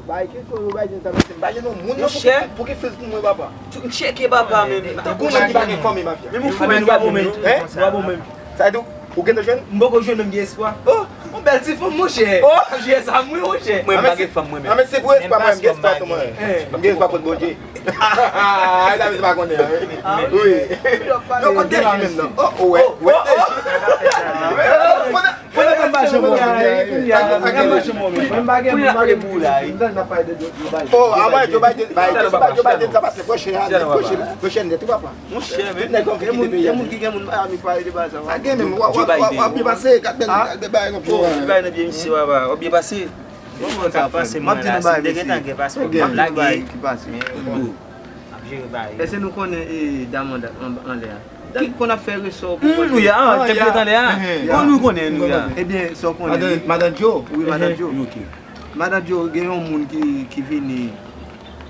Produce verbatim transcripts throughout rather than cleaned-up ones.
Bay kesyon yo bay jan sa, mesye. M pa gen non moun nan pou ki, pou ki fil pou mwen, papa. M tcheke, papa, men. Tankou moun ki pa gen fanmi, mafya. Men mwen fou, men nou pa bon menm. Hein? Nou pa bon menm. Sa di ou gen de jwenn? M poko jwenn, m gen espwa. Oh, yon bèl ti fanm, monchè. Oh, jwè sa mwen, monchè. Mwen, m pa gen fanm, mwen menm. Ah, men se pou espwa, mwen, m gen espwa tou, mwen. M gen espwa kont Bondye. Ah, sa, mesye pa konnen, wi. Wi. Non, kont Deji menm, non. Oh, oh, wè. Wè, Deji. Konnen m pa janm wè w menm. Kounye a, m pa janm wè w menm. Mwen m pa gen, mwen m pa gen pou w la, wi. M tann n ap pale de Joe Biden. Oh, avan Joe Biden, Joe Biden, Joe Biden sa pase pwochen ane, pwochen, pwochen nèt, wi, papa. Monchè, men. Tout nèg konn kite peyi a. Gen moun ki gen moun Miami pale de bagay sa. Pa gen menm, w ap, w ap, w ap byen pase, gad bèl, bèl bagay konpè. Oh, bèl bagay nan pye misye, papa. W ap byen pase. Bon, bon, sa pase, mwen la, si m te gentan gen paspò, m t ap lage. Ki pase? Bon. M ap jere bagay. Èske nou konnen, eh, Damanda an, anlè a? Ki konn ap fè resò pou... Hmm, nou ya, ah, te gentan lè a. Bon, nou konnen, nou ya. Ebyen, sa w konnen, madan, madan Joe. Wi, madan Joe. Ok. Madan Joe, gen yon moun ki, ki vini,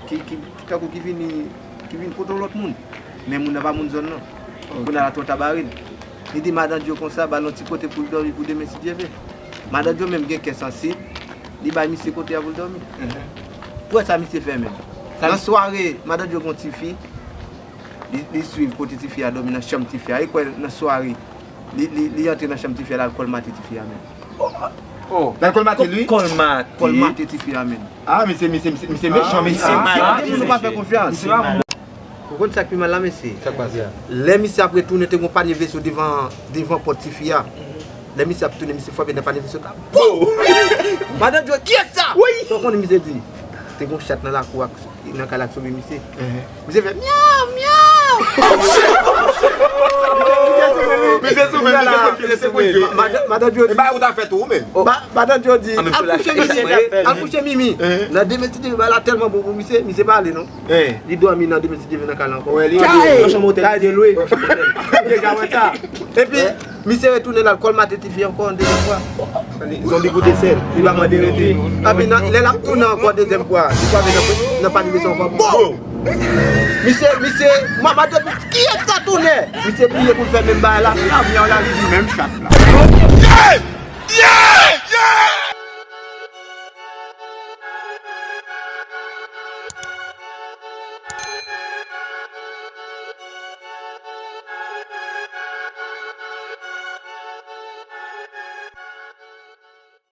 ki, ki, tankou ki vini, ki vin kote yon lòt moun. Men moun nan pa moun zòn nan. Kounye a l ap nan Tabarin. Li di madan Joe konsa, ba l yon ti kote pou l dòmi pou demen, si Dye vle. Madan Joe menm gen kè sansib, li bay misye kote a pou l dòmi. Pou wè sa misye fè menm. Nan sware, madan Joe gen yon tifi, li, li swiv kote tifi a dòmi nan chanm tifi a. E kwè nan sware, li, li, li antre nan chanm tifi a, l al kòlmate tifi a menm. Oh. L al kòlmate l, wi. Kòlmate. Kòlmate tifi a menm. Ah, misye, misye, misye, misye mechan, mesye. Ah, gen moun nou pa fè konfyans. Ou konn sa k pi mal la, mesye? Sa k pase a? Lè misye ap retounen, te gen yon panye veso devan, devan pòt tifi a. Lè misye ap tounen, misye frape nan panye veso la. Pou! Madan Joe, kiyès sa? Wi! Sa w konnen misye di? Te gen yon chat nan lakou ak, nan kay la k sobe misye. Misye fè myaw, myaw! Misye soube, misye soube, misye soube. Madan, madan Joe di. E ba ou ta fè tou, ou menm? Madan Joe di, al kouche Mimi, al kouche Mimi. Nan demen, si Dye vle, bagay la tèlman bon pou misye, misye pa ale non. Li dòmi nan demen, si Dye vle, nan kay la ankò. Nan chanm otèl, li te lwe. Ou deja wè sa. Epi, misye retounen, l al kòlmate tifi ankò yon dezyèm fwa. Zonbi goute sèl. Li pa mande rete. Epi, nan, lè l ap tounen ankò dezyèm fwa, li frape nan, nan panye veso ankò. Bon! Misye, misye, madan Joe di, kiyès sa tounen? Misye bliye pou l fè menm bagay la, se la myaw la, li di menm chat la.